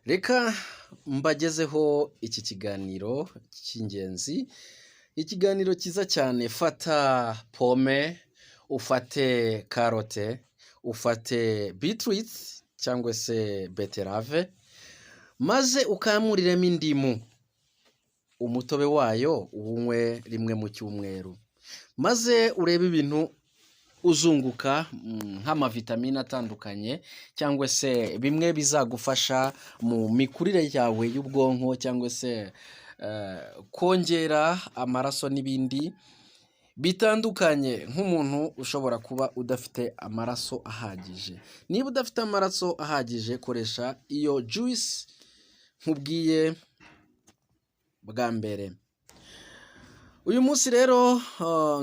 Reka mbagezeho iki kiganiro cy'ingenzi, ikiganiro cyiza cyane. Fata pome, ufate carotte, ufate beetroot cyangwa se betterave, maze ukamuriremo indimu, umutobe wayo uwunywe rimwe mu cyumweru, maze urebe ibintu uzunguka nk'amavitamine atandukanye cyangwa se bimwe bizagufasha mu mikurire yawe y'ubwonko cyangwa se kongera amaraso n'ibindi bitandukanye, nk'umuntu ushobora kuba udafite amaraso ahagije. Niba udafite amaraso ahagije, koresha iyo juice nkubwiye bwa mbere. Uyu munsi rero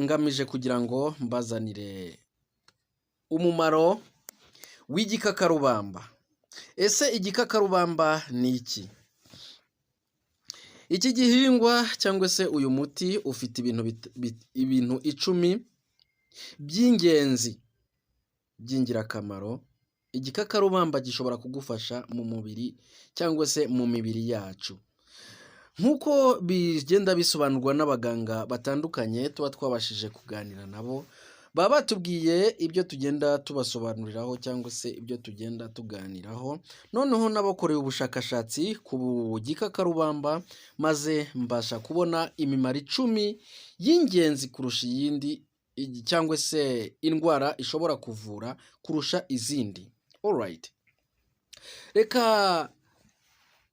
ngamije kugira ngo mbazanire umumaro w'igikakarubamba. Ese igikakarubamba ni iki? Iki gihingwa cyangwa se uyu muti ufite ibintu 10 by'ingenzi by'ingirakamaro. Igikakarubamba gishobora kugufasha mu mubiri cyangwa se mu mibiri yacu. Nk'uko bigenda bisobanurwa n'abaganga batandukanye tuba twabashije kuganira nabo, baba batubwiye ibyo tugenda tubasobanuriraho cyangwa se ibyo tugenda tuganiraho, noneho n'abakorewe ubushakashatsi ku gikakarubamba, maze mbasha kubona imimaro 10 y'ingenzi kurusha iyindi cyangwa se indwara ishobora kuvura kurusha izindi. Alright. Reka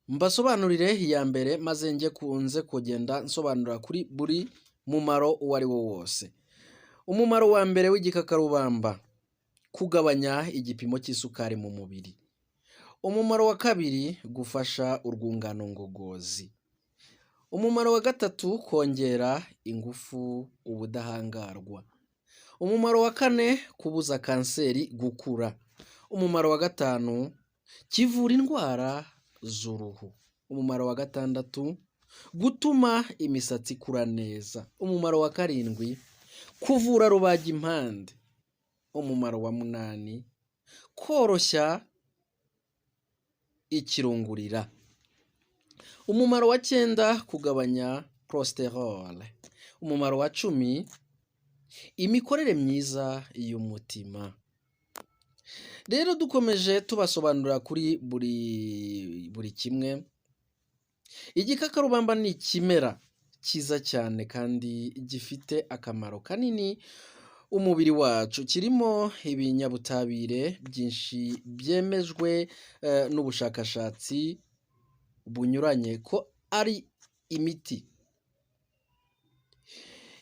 mbasobanurire iya mbere, maze njye kunze kugenda nsobanura kuri buri mumaro uwo ari wo wose. Umumaro wa mbere w'igikakarubamba: kugabanya igipimo cy'isukari mu mubiri. Umumaro wa kabiri: gufasha urwungano ngogozi. Umumaro wa gatatu: kongera ingufu, ubudahangarwa. Umumaro wa kane: kubuza kanseri gukura. Umumaro wa gatanu: kivura indwara z'uruhu. Umumaro wa gatandatu: gutuma imisatsi ikura neza. Umumaro wa karindwi: kuvura rubagimpande. Umumaro wa munani: koroshya ikirungurira. Umumaro wa cyenda: kugabanya cholesterol. Umumaro wa 10: imikorere myiza y'umutima. Rero dukomeje tubasobanurira kuri buri kimwe, igikakarubamba ni ikimera cyiza cyane kandi gifite akamaro kanini umubiri wacu. Kirimo ibinyabutabire byinshi byemejwe n'ubushakashatsi bunyuranye ko ari imiti.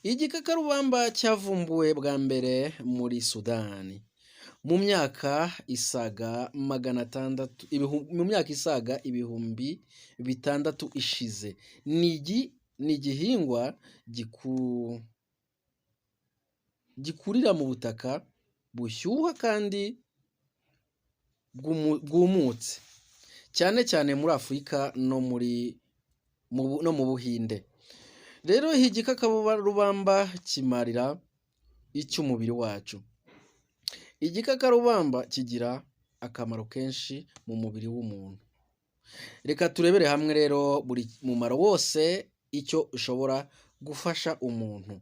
Igikakarubamba cyavumbuwe bwa mbere muri Sudani mu myaka isaga 600, mu myaka isaga 6000 ishize. Ni igihingwa gikurira mu butaka bushyuha kandi bwumutse, cyane cyane muri Afurika no mu Buhinde. Rero igikakarubamba kimarira icy'umubiri wacu. Igikakarubamba kigira akamaro kenshi mu mubiri w'umuntu. Reka turebere hamwe rero buri mumaro wose icyo ushobora gufasha umuntu.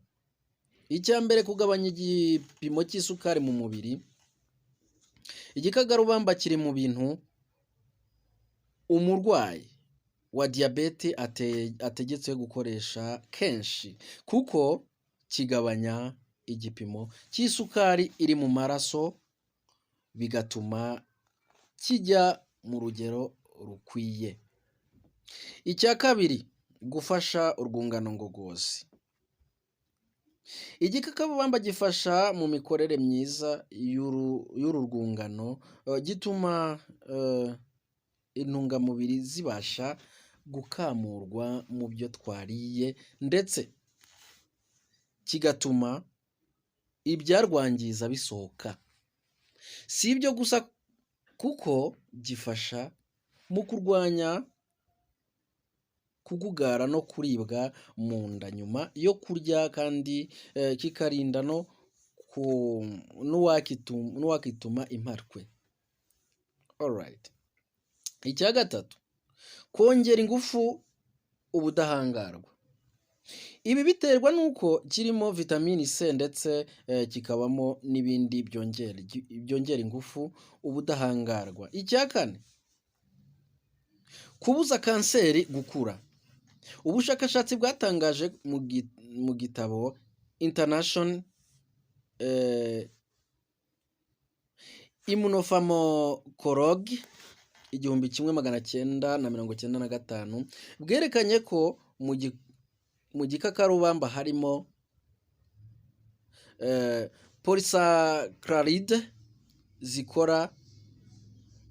Icya mbere: kugabanya igipimo cy'isukari mu mubiri. Igikakarubamba kiri mu bintu umurwayi wa diyabete ategetswe gukoresha kenshi, kuko kigabanya igipimo cy'isukari iri mu maraso, bigatuma kijya mu rugero rukwiye. Icya kabiri: gufasha urwungano ngogozi. Igikakarubamba gifasha mu mikorere myiza y'uru rwungano, gituma intungamubiri zibasha gukamurwa mu byo twariye, ndetse kigatuma ibyarwangiza bisohoka. Si ibyo gusa, kuko gifasha mu kurwanya kugugara no kuribwa mu nda nyuma yo kurya, kandi kikarinda no n'uwakituma impatwe. Alright. Icya gatatu Kongera ingufu, ubudahangarwa. Ibi biterwa n'uko kirimo vitamini C ndetse kikabamo n'ibindi byongera ingufu, ubudahangarwa. Icya kane, kubuza kanseri gukura. Ubushakashatsi bwatangaje mu gitabo International Immunopharmacology 1995 bwerekanye ko mu gikakarubamba harimo polysaccharide zikora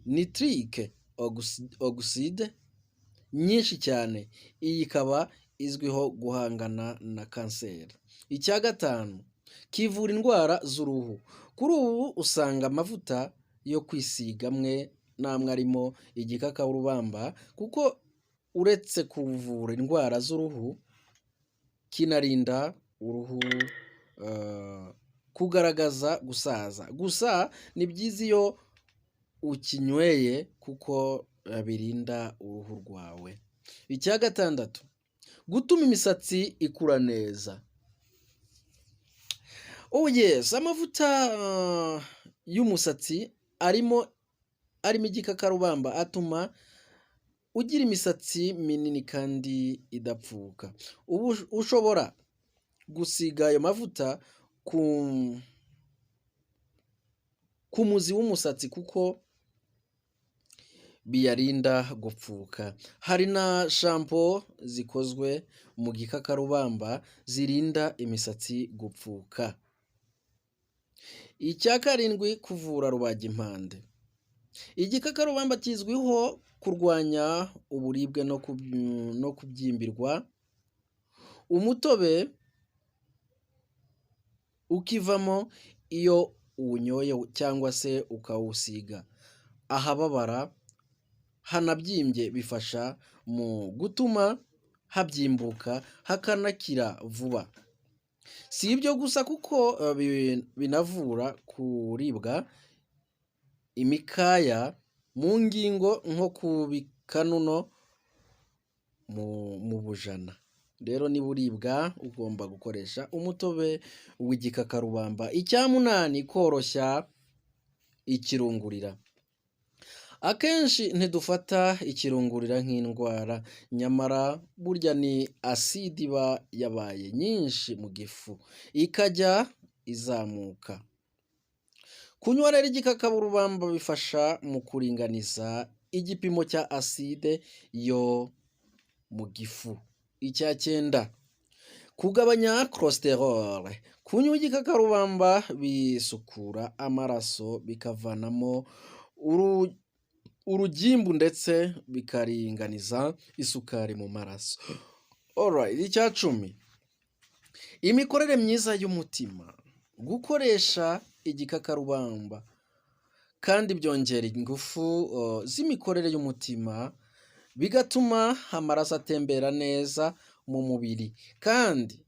nitric oxide nyinshi cyane, iyi ikaba izwiho guhangana na kanseri. Icya gatanu, kivura indwara z'uruhu. Kuri ubu usanga amavuta yo kwisiga amwe n'amwe arimo igikakarubamba, kuko uretse kuvura indwara z'uruhu, kinarinda uruhu kugaragaza gusaza. Gusa ni byiza iyo ukinyweye kuko birinda uruhu rwawe. Icya gatandatu, gutuma imisatsi ikura neza. Oh yes, amavuta y'umusatsi arimo igikakarubamba atuma ugira imisatsi minini kandi idapfuka. Ubu ushobora gusiga ayo mavuta ku muzi w'umusatsi kuko biyarinda gupfuka. Hari na shampoo zikozwe mu gikakarubamba zirinda imisatsi gupfuka. Icya karindwi, kuvura rubagimpande. Igikakarubamba kizwiho kurwanya uburibwe no kubyimbirwa, umutobe ukivamo iyo uwunyoye cyangwa se ukawusiga ahababara hanabyimbye, bifasha mu gutuma habyimbuka hakanakira vuba. Si ibyo gusa kuko binavura kuribwa imikaya mu ngingo nko ku bikanu mu bujana. Rero niba uribwa ugomba gukoresha umutobe w'igikakarubamba. Icya munani, koroshya ikirungurira. Akenshi ntidufata ikirungurira nk'indwara, nyamara burya ni aside iba yabaye nyinshi mu gifu ikajya izamuka. Kunywa rero igikakarubamba bifasha mu kuringaniza igipimo cya aside yo mu gifu. Icya cyenda, kugabanya cholesterol. Kunywa igikakarubamba bisukura amaraso, bikavanamo urugimbu ndetse bikaringaniza isukari mu maraso. Alright, icya 10, imikorere myiza y'umutima. Gukoresha igikakarubamba kandi byongera ingufu z'imikorere y'umutima, bigatuma amaraso atembera neza mu mubiri kandi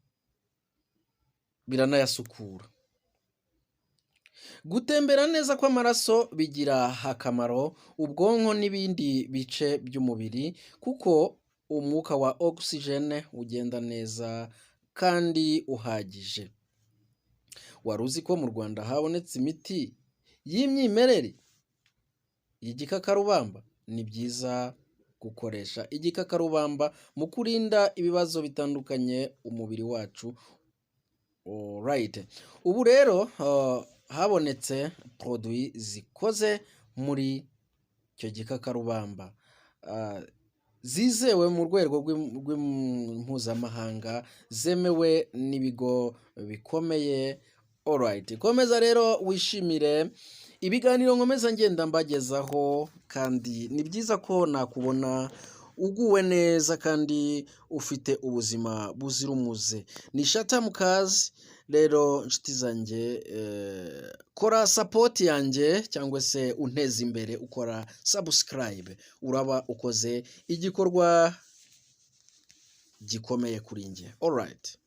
biranayasukura. Gutembera neza kw'amaraso bigira akamaro ubwonko n'ibindi bice by'umubiri, kuko umwuka wa oxygen ugenda neza kandi uhagije. Wari uzi ko mu Rwanda habonetse imiti y'imyimerere y'igikakarubamba? Ni byiza gukoresha igikakarubamba mu kurinda ibibazo bitandukanye umubiri wacu. Alright. Ubu rero habonetse produit zikoze muri icyo gikakarubamba zizewe mu rwego mpuzamahanga, zemewe n'ibigo bikomeye. Alright. Komeza rero wishimire ibiganiro nkomeza ngenda mbagezaho, kandi ni byiza ko nakubona uguwe neza kandi ufite ubuzima buzira umuze. Ni Shata Mukazi rero, nshuti zanjye, kora support yanjye cyangwa se unteze imbere ukora subscribe, uraba ukoze igikorwa gikomeye kuri njye. Alright.